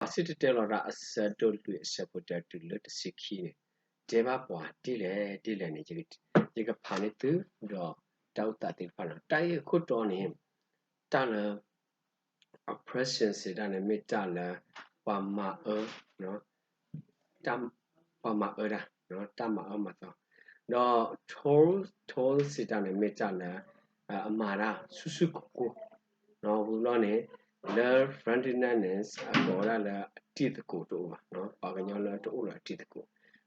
ပှၤစံၣ်တဲၤတဲလီၤတၢ်အဆၢဒိၣ်လွံၢ်အဆၢဖိတၢတုၤလၢတဆံခံန့ၣ် တဲဘၣ်ပှၤဒ်လဲၣ်ဒ်လဲၣ်န့ၣ် ယကဖးန့ၢ်သုဒီးတၢ်အိၣ်သးသ့ၣ်တဖၣ်န့ၣ် တၢ်ဂ့ၢ်ခိၣ်တီန့ၣ် တၢ်လၢ oppression စံးတၢ်န့ၣ် မ့ၢ်တၢ်လၢ ပှၤမၤအၢ တၢ် ပှၤမၤအၢတၢ် တၢ်မၤအၢမၤသီ, ဒီး toll toll စံးတၢ်န့ၣ် မ့ၢ်တၢ်လၢ အမၤတၢ်ဆူၣ်ဆူၣ်ကိၢ်ကိၢ်, ဝံၤဘျီန့ၣ် လၢ French န့ၣ် အကိးဝဲဒၣ်လၢအတံၤသကိးတအိၣ်ဘၣ်, ပှၤကညီလၢတအိၣ်လၢအတံၤသကိး,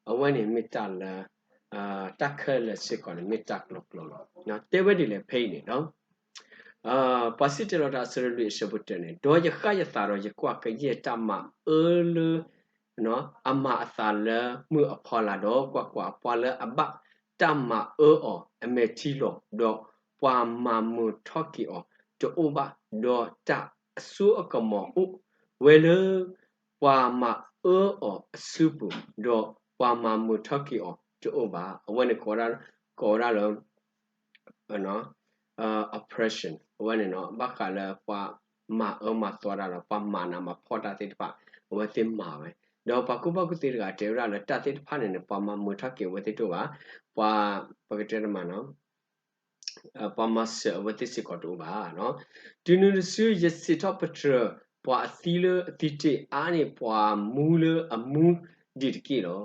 အဝဲန့ၣ်မ့ၢ်တၢ်လၢ တၢ်ခဲလၢာ်စ့ၢ်ကီးန့ၣ် မ့ၢ်တၢ်ကလီကလီလီၤ. တဲဝဲဒ်လဲၣ်ဖဲအံၤန့ၣ်ဒီး ပှၤစံၣ်တဲၤတဲလီၤတၢ်အဆၢဒိၣ်လွံၢ်အဆၢဖိတၢန့ၣ်, ဒီးယဃၣ်ယသးဒီးယကွၢ်ကယဲၢ်တၢ်မၤအၢလၢ အမၤအသးလၢမုၢ်အဖီလာ်ဒီး ကွၢ်ကွၢ်, ပှၤလၢအဘၣ်တၢ်မၤအၢအီၤအမဲာ်ထံလီၤ, ဒီးပှၤမၤမုာ်ထီၣ်က့ၤအီၤတအိၣ်ဘၣ်, ဒီးတၢ်အစိအကမီၤအိၣ်ဝဲလၢ ပှၤမၤအၢအီၤအစုပူၤ, ဒီးပှၤမၤမုာ်ထီၣ်က့ၤအီၤတအိၣ်ဘၣ်. အဝဲန့ၣ် ကိးဝဲဒၣ်လၢ oppression အဝဲန့ၣ် ဘၣ်ဃးလၢပှၤမၤအၢမၤသီတၢ်ဒီး ပှၤမၤနးမၤဖှီၣ်တၢ်သ့ၣ်တဖၣ် အဝဲသ့ၣ်မၤဝဲ, ဒီးပှၤကူၣ်ဘၣ်ကူၣ်သ့တဂၤတဲဝဲဒၣ်လၢ တၢ်သ့ၣ်တဖၣ်န့ၣ်န့ၣ် ပှၤမၤမုာ်ထီၣ်က့ၤအဝဲသ့ၣ်တအိၣ်ဘၣ်, ပှၤ ပကတဲတမးနီၤ ပှၤမၤစၢၤအဝဲသ့ၣ်စ့ၢ်ကီးတအိၣ်ဘၣ်. တုၤနုၤတစု ယစံးထီၣ်ပတြၢၤ ပှၤအသံလၢအသံတ့ၢ် အါန့ၢ်ပှၤမူလၢအမူဒံးတက့ၢ်လီၤ.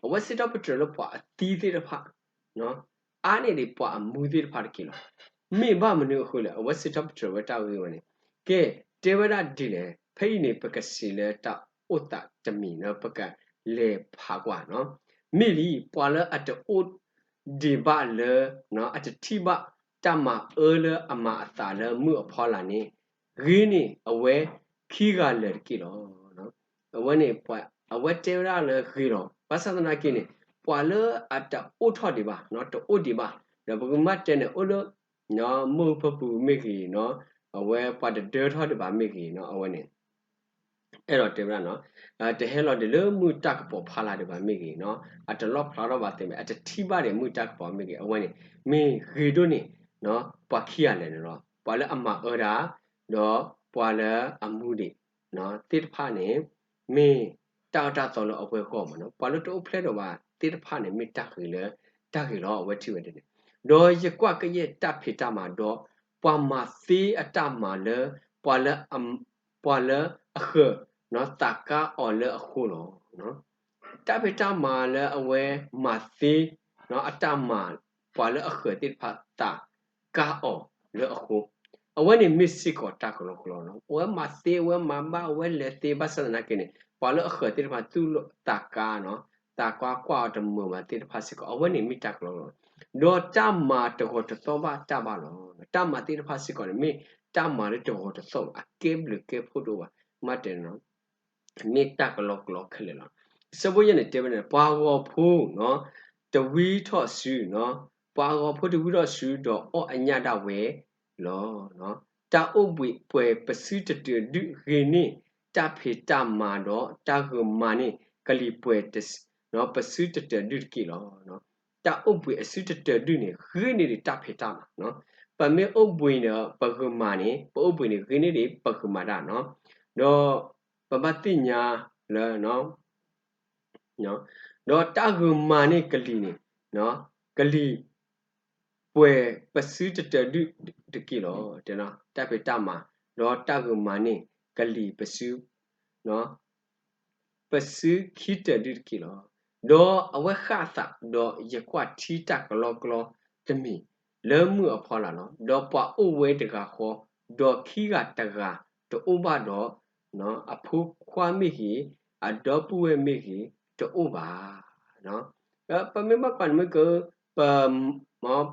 အဝဲစံးထီၣ်ပတြၢၤလၢပှၤအသံသ့ၣ်တဖၣ် အါန့ၢ်ဒံးပှၤအမူသ့ၣ်တဖၣ်တက့ၢ်လီၤ. မ့ၢ်ဘၣ်မနုၤအဃိလဲၣ်, အဝဲစံးထီၣ်ပတြၢၤဝဲတၢ်ဂ့ၢ်ဝဲန့ၣ်, ကဲ တဲဝဲဒၣ်ဒ်လဲၣ်, ဖဲအံၤန့ၣ် ပကစံးလၢတၢ်အိၣ်သးတမံၤလၢပကလဲၤဖးကွၢ်နီၤ. မ့ၢ်လံ, ပှၤလၢအတအိၣ်ဒံးဘၣ်လၢ အတထံၣ်ဘၣ်တၢ်မၤအၢလၢအမၤအသးလၢမုၢ်အဖီလာ်န့ၣ် ဂ့ၤန့ၢ်အဝဲခံဂၤလၢာ်တက့ၢ်လီၤ. အဝဲန့ၣ် အဝဲတဲဝဲဒၣ်လၢဂ့ၤလီၤ. ဘၣ်ဆၣ်သနာ်က့န့ၣ် ပှၤလၢအတအိၣ်ထီၣ်ဒံးဘၣ်, တအိၣ်ဒံးဘၣ်, ဒီးပကမ့ၢ်တဲန့ၣ် အိၣ်လၢ မုၢ်ပူၤမ့ၢ်ဂ့ၤနီၤ, အဝဲပှၤတဒၢထီၣ်ဒံးဘၣ်မ့ၢ်ဂ့ၤနီၤ, အဝဲန့ၣ် အဲၣ်ဒိးတဲဝဲဒၣ်နီၤ, တဟဲလီၤဒံးလၢမုၢ်တၢ်ကပီၤဖီလာ်ဒံးဘၣ်မ့ၢ်ဂ့ၤနီၤ, အတလီၣ်ဖျါထီၣ်ဘၣ်သ့ၣ်မ့ၢ် အတထံၣ်ဘၣ်ဒံးမုၢ်တၢ်ကပီၤမ့ၢ်ဂ့ၤ, အဝဲန့ၣ် မ့ၢ်ဂ့ၤဒိၣ်န့ၢ် ပှၤခံဂၤလၢာ်န့ၣ်လီၤ. ပှၤလၢအမၤအၢတၢ် ဒီးပှၤလၢအမူဒံး သ့ၣ်တဖၣ်န့ၣ် မ့ၢ်တၢ်အၢတၢ်သီလၢအဝဲဂီၢ်မးနီၤ. ပှၤလၢတအိၣ်ဖျဲၣ်ဒံးဘၣ်သ့ၣ်တဖၣ်န့ၣ် မ့ၢ်တၢ်ဂ့ၤလၢ တၢ်ဂ့ၤလီၤ. အဝဲထံၣ်ဝဲဒ်န့ၣ်, ဒီးယကွၢ်ကယဲၢ်တၢ်ဖံးတၢ်မၤဒီး ပှၤမၤသ့အတၢ်မၤလၢ ပှၤလၢ ပှၤလၢအဃၢၤ သးကါအီၤလၢအဃိလီၤ. တၢ်ဖံးတၢ်မၤလၢအဝဲမၤသ့ အတၢ်မၤ ပှၤလၢအဃၢၤသ့ၣ်တဖၣ်သးကါအီၤလၢအဃိ, အဝဲန့ၣ်မ့ၢ်စ့ၢ်ကီးတၢ်ကလီကလီလီၤ. အဝဲမၤသ့ အဝဲမၤဘၣ် အဝဲလဲၤသ့ ဘၣ်ဆၣ်သနာ်က့န့ၣ် ပှၤလၢအဃၢၤသ့ၣ်တဖၣ်သူၣ်လၢသးကါနီၤ, သးကါကွၢ်အီၤတမုာ်ဘၣ်သ့ၣ်တဖၣ်စ့ၢ်ကီး အဝဲန့ၣ်မ့ၢ်တၢ်ကလီကလီလီၤ. ဒီးတၢ်မၤတဂီၤတသီၣ်ဘၣ်တၢ်ဘၣ်လီၤ. တၢ်မၤသ့ၣ်တဖၣ်စ့ၢ်ကီးန့ၣ် မ့ၢ်တၢ်မၤလၢတဂီၤတသီၣ်ဘၣ်, အကဲဘျုးကဲဖှိၣ်တအိၣ်ဘၣ်, မ့ၢ်တဲ မ့ၢ်တၢ်ကလီကလီခဲလၢာ်လီၤ. အဆၢဖိယဲၢ်န့ၣ်တဲဝဲန့ၣ် ပှၤဂီၤဖိ တဝံထီၣ်စု, ပှၤဂီၤဖိတဝံထီၣ်စု ဒီးအီၣ်အညၣ်ဒၣ်ဝဲလီၤ. တၢ်အိၣ်ဘှံးပှဲၤပစုတတၢၤဒုးဂ့ၤန့ၢ် တၢ်ဖံးတၢ်မၤဒီး တၢ်ဂုာ်မၤန့ၢ်ကလံၤပှဲၤ ပစုတတၢၤဒုးတက့ၢ်လီၤ. တၢ်အိၣ်ဘှံးအစုတတၢၤဒုးန့ၣ် ဂ့ၤန့ၢ်ဒံးတၢ်ဖံးတၢ်မၤ, ပမ့ၢ်အိၣ်ဘှံးဒီး ပဂုာ်မၤန့ၣ် ပအိၣ်ဘှံးန့ၣ် ဂ့ၤန့ၢ်ဒံးပဂုာ်မၤတၢ်နီၤ, ဒီး ပဘၣ်သ့ၣ်ညါလၢ ဒီးတၢ်ဂုာ်မၤန့ၢ်ကလံၤန့ၣ် ကလံၤပှဲၤပစုတတၢၤဒုးတက့ၢ်လီၤ. တၢ်ဖံးတၢ်မၤ ဒီးတၢ်ဂုာ်မၤန့ၢ်ကလံၤပစု ပစုခံတၢၤဒုးတက့ၢ်လီၤ. ဒီးအဝဲဃၣ်အသး ဒီးယကွၢ်ထံတၢ်ကလီကလီတမံၤ လၢမုၢ်အဖီလာ်လီၤ. ဒီးပှၤအိၣ်ဝဲတဂၤဃီ ဒီးခံဂၤတဂၤတအိၣ်ဘၣ်ဒီး အဖိခွါမ့ၢ်ဂ့ၤ, အဒီပုၢ်ဝဲၢ်မ့ၢ်ဂ့ၤ တအိၣ်ဘၣ်. ပမ့ၢ်ဘၣ်ကွၢ်န့ၣ်မ့ၢ်က ပ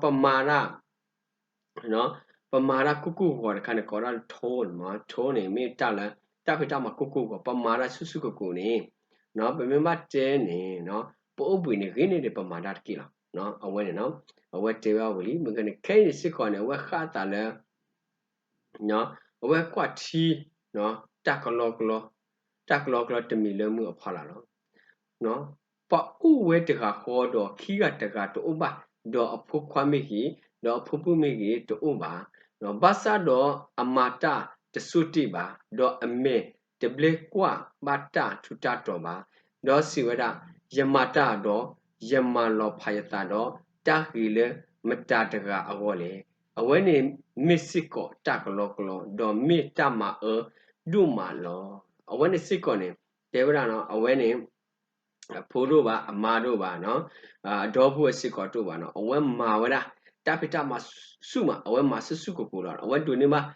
ပမၤတၢ် ပမၤတၢ်ကိၢ်ကိၢ်ဂီၤဂီၤတခါန့ၣ် ကိးဒၣ်လၢ toll မး, toll န့ၣ် မ့ၢ်တၢ်လၢ တၢ်ဖံးတၢ်မၤကိၢ်ကိၢ်ဂီၤဂီၤ ပမၤတၢ်ဆူၣ်ဆူၣ်ကိၢ်ကိၢ်န့ၣ် ပမ့ၢ်ဘၣ်တဲန့ၣ် ပအိၣ်ဘှံးန့ၣ် ဂ့ၤန့ၢ်ဒံးပမၤတၢ်တက့ၢ်လီၤ. အဝဲန့ၣ် အဝဲတဲဝဲအဝံၤလံ မ့ၢ်ကန့ၣ် ခဲအံၤန့ၣ်စ့ၢ်ကီးန့ၣ် အဝဲဃၣ်အသးလၢ အဝဲကွၢ်ထံ တၢ်ကလီကလီ တၢ်ကလီကလီတမံၤလၢမုၢ်အဖီလာ်လီၤ. ပှၤအိၣ်ဝဲတဂၤဃီဒီးခံဂၤတဂၤတအိၣ်ဘၣ်, ဒီးအဖိခွါမ့ၢ်ဂ့ၤ, ဒီးအဖိပုၢ်မ့ၢ်ဂ့ၤ တအိၣ်ဘၣ်. ဘၣ်ဆၣ်ဒီးအမၤတၢ်တဆိတ့ၢ်ဘၣ်, ဒီးအမဲာ် တဘျ့ကွၢ်ဘၣ်တၢ်ထူးတၢ်တီၤဘၣ်, ဒီးစံးဝဲဒၣ်, ယမၤတၢ်ဒီး ယမၤလီၤဖးယသးဒီး တၢ်ဂ့ၤလၢမတၤတဂၤအဂီၢ်လဲၣ်. အဝဲန့ၣ်မ့ၢ်စ့ၢ်ကီးတၢ်ကလီကလီ, ဒီးမ့ၢ်တၢ်မၤအၢဒိၣ်မးလီၤ. အဝဲန့ၣ်စ့ၢ်ကီးန့ၣ် တဲဝဲဒၣ်နီၤ, အဝဲန့ၣ် အဖိဒိၣ်ဘၣ်, အမါဒိၣ်ဘၣ်နီၤ, အဒီပုၢ်ဝဲၢ်စ့ၢ်ကီးဒိၣ်ဘၣ်နီၤ, အဝဲမၤဝဲဒၣ် တၢ်ဖံးတၢ်မၤဆူၣ်မး, အဝဲမၤဆူၣ်ဆူၣ်ကိၢ်ကိၢ်လီၤ. အဝဲဒိးန့ၢ်ဘၣ်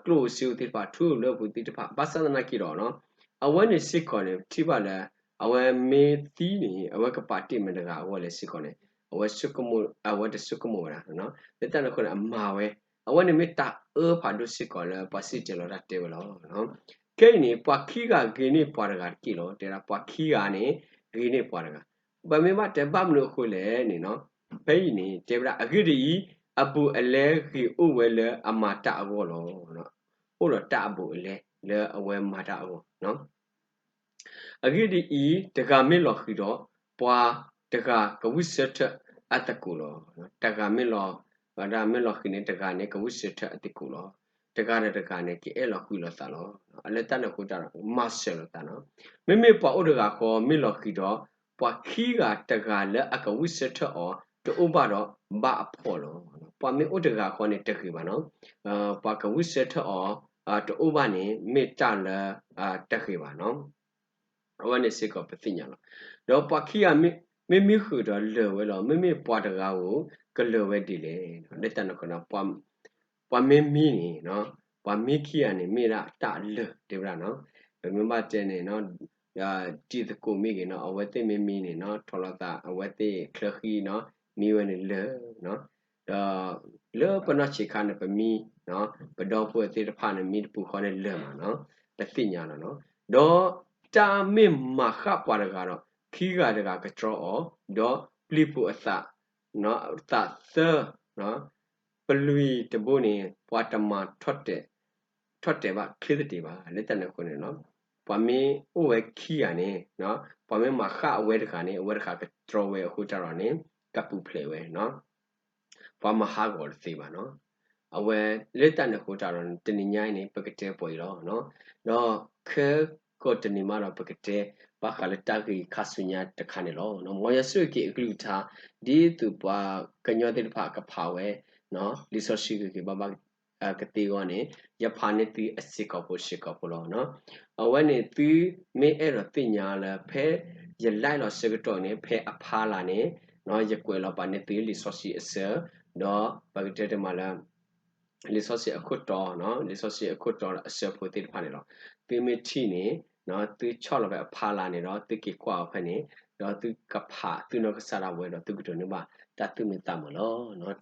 ကျိၣ်ဧိၤစ့ဧိၤသ့ၣ်တဖၣ်, ထူဧိၤလၢပူၤသ့ၣ်တဖၣ်, ဘၣ်ဆၣ်သနာ်က့ဒီးနီၤ, အဝဲန့ၣ်စ့ၢ်ကီးန့ၣ် ပထံၣ်ဘၣ်လၢ အဝဲမ့ၢ်သံန့ၣ် အဝဲကပာ်တ့ၢ်မတၤတဂၤအဂီၢ်လဲၣ်စ့ၢ်ကီးန့ၣ် အဝဲဆိကမိၣ်, အဝဲတဆိကမိၣ်ဝဲဒၣ်, လၢတၢ်န့ၣ်အဃိန့ၣ် အမၤဝဲ, အဝဲန့ၣ်မ့ၢ်တၢ်အၢဖးဒိၣ်စ့ၢ်ကီးလၢပှၤစံၣ်တဲၤတဲလီၤတၢ်တဲဝဲလီၤ. ခဲအံၤန့ၣ် ပှၤခံဂၤဂ့ၤန့ၢ်ပှၤတဂၤတက့ၢ်လီၤ. တဲဒၣ်ပှၤခံဂၤန့ၣ် ဂ့ၤန့ၢ်ပှၤတဂၤ, ပမ့ၢ်ဘၣ်တဲဘၣ်မနုၤအဃိလဲၣ်န့ၣ်နီၤ, ဖဲအံၤန့ၣ် တဲဝဲဒၣ် အဂ့ၢ်ဒ်အံၤ, အဘူးအလဲဂ့ၤအိၣ်ဝဲလၢအမၤတၢ်အဂီၢ်လီၤ. အိၣ်ဒီးတၢ်အဘူးအလဲလၢအဝဲမၤတၢ်အဂီၢ် အဂ့ၢ်ဒ်အံၤ, တဂၤမ့ၢ်လီၤဃံၤဒီး ပှၤတဂၤကဝံၣ်ဆၢထၢၣ်အသကိးလီၤ. တဂၤမ့ၢ်လီၤ, တဂၤမ့ၢ်လီၤဃံၤန့ၣ် တဂၤန့ၣ် ကဝံၣ်ဆၢထၢၣ်အသကိးလီၤ. တဂၤဒီးတဂၤန့ၣ် ကအဲၣ်လီၤကွံလီၤသးလီၤ. လၢတၢ်န့ၣ်အဃိတၢ်ဒီး မၤစၢၤလိာ်သးနီၤ. မ့မ့ၢ်ပှၤအိၣ်တဂၤဃီမ့ၢ်လီၤဃံၤဒီး ပှၤခံဂၤတဂၤလၢအကဝံၣ်ဆၢထၢၣ်အီၤတအိၣ်ဘၣ်ဒီး ဘၣ်အဖှီၣ်လီၤ. ပှၤမ့ၢ်အိၣ်တဂၤဃီန့ၣ်တဂ့ၤဘၣ်နီၤ. ပှၤကဝံၣ်ဆၢထၢၣ်အီၤ တအိၣ်ဘၣ်န့ၣ် မ့ၢ်တၢ်လၢတဂ့ၤဘၣ်နီၤ. အဝဲန့ၣ်စ့ၢ်ကီးပသ့ၣ်ညါလီၤ. ဒီးပှၤခံဂၤမ့မ့ၢ်ဃုာ်ဒီးလၢာ်ဝဲလီၤ. မ့မ့ၢ်ပှၤတဂၤဧိၤ ကလၢာ်ဝဲဒ်လဲၣ်. လၢတၢ်န့ၣ်အဃိ ပှၤမ့ၢ်မံန့ၣ်, ပှၤမံခံဂၤန့ၣ် မ့ၢ်ဒၣ်တၢ်လၢာ်တဲဝဲဒၣ်နီၤ. ပမ့ၢ်ဘၣ်တဲန့ၣ် တံၤသကိးမ့ၢ်ဂ့ၤနီၤ, အဝဲသ့ၣ်မ့ၢ်မံန့ၣ်နီၤ, ထီၣ်လီၤသး အဝဲသ့ၣ်ချၢဃံနီၤ, မံဝဲန့ၣ်လၢာ်နီၤ. ဒီးလၢပနီၢ်ဆံးခါန့ၣ် ပမံ, ပဒီပုၢ်ဝဲၢ်သ့ၣ်တဖၣ်န့ၣ် မံတပူၤဃီန့ၣ်လၢာ်မးနီၤ, ပသ့ၣ်ညါလီၤနီၤ. ဒီးတၢ်မ့ၢ်မၤဃၣ်ပှၤတဂၤဒီး ခံဂၤတဂၤကတြီအီၤ, ဒီးပျံၤပူၤအသး, သးသၢ, ပလွံၢ်တဘိန့ၣ် ပှၤတမၤထီၣ်တဲာ်ဘၣ်ချ့သတ့ၢ်ဘၣ်. လၢတၢ်န့ၣ်အဃိန့ၣ် ပှၤမ့ၢ်အိၣ်ဝဲခံဂၤန့ၣ်, ပှၤမ့ၢ်မၤဃၣ်အဝဲတဂၤန့ၣ် အဝဲတဂၤကတြီဝဲအဃိတၢ်ဒီးန့ၣ် ကပူၤဖျဲးဝဲ, ပှၤမၤဟးဂီၤတသ့ဘၣ်နီၤ. အဝဲလၢတၢ်န့ၣ်အဃိတၢ်ဒီး တနံၤညါအံၤန့ၣ် ပကတဲပှဲၤအံၤလီၤ. ဒီးခဲကိာ်တနံၤမးဒီး ပကတဲဘၣ်ဃးလၢတၢ်ဂ့ၢ်ခါဆူညါတခါန့ၣ်လီၤ. မ်ယွၤဆိၣ်ဂ့ၤက့ၤအကလုၢ်ကထါ ဒ်သိးပှၤကညီသ့ၣ်တဖၣ်ကဖးဝဲ လံာ်စီဆှံဂ့ၤဂ့ၤဘၣ်ဘၣ်ကသ့အဂီၢ်န့ၣ် ယဖးန့ၢ်သုအစ့ၢ်ကီးဖိစ့ၢ်ကီးဖိလီၤ. အဝဲန့ၣ်သုမ့ၢ်အဲၣ်ဒိးသ့ၣ်ညါလၢ ဖဲယလဲၤလီၤဆၢကတီၢ်န့ၣ် ဖဲအဖီလာ်န့ၣ် ယကွဲးလီၤပာ်န့ၢ်သုလံာ်စီဆှံအဆၢ, ဒီးပကတဲတမံၤလၢ လံာ်စီဆှံအခိၣ်တီ, လံာ်စီဆှံအခိၣ်တီအဆၢဖိသ့ၣ်တဖၣ်န့ၣ်လီၤ. သုမ့ၢ်ထံၣ်န့ၣ် သုဆီၣ်လီၤဖဲအဖီလာ်န့ၣ်ဒီး သုက့ၤကွၢ်အီၤဖဲန့ၣ်, ဒီးသုကဖးသုနီၢ်ကစၢ်ဒၣ်ဝဲဒီး သုကဒိးန့ၢ်ဘၣ်တၢ်သူၣ်မံသးမုာ်လီၤ.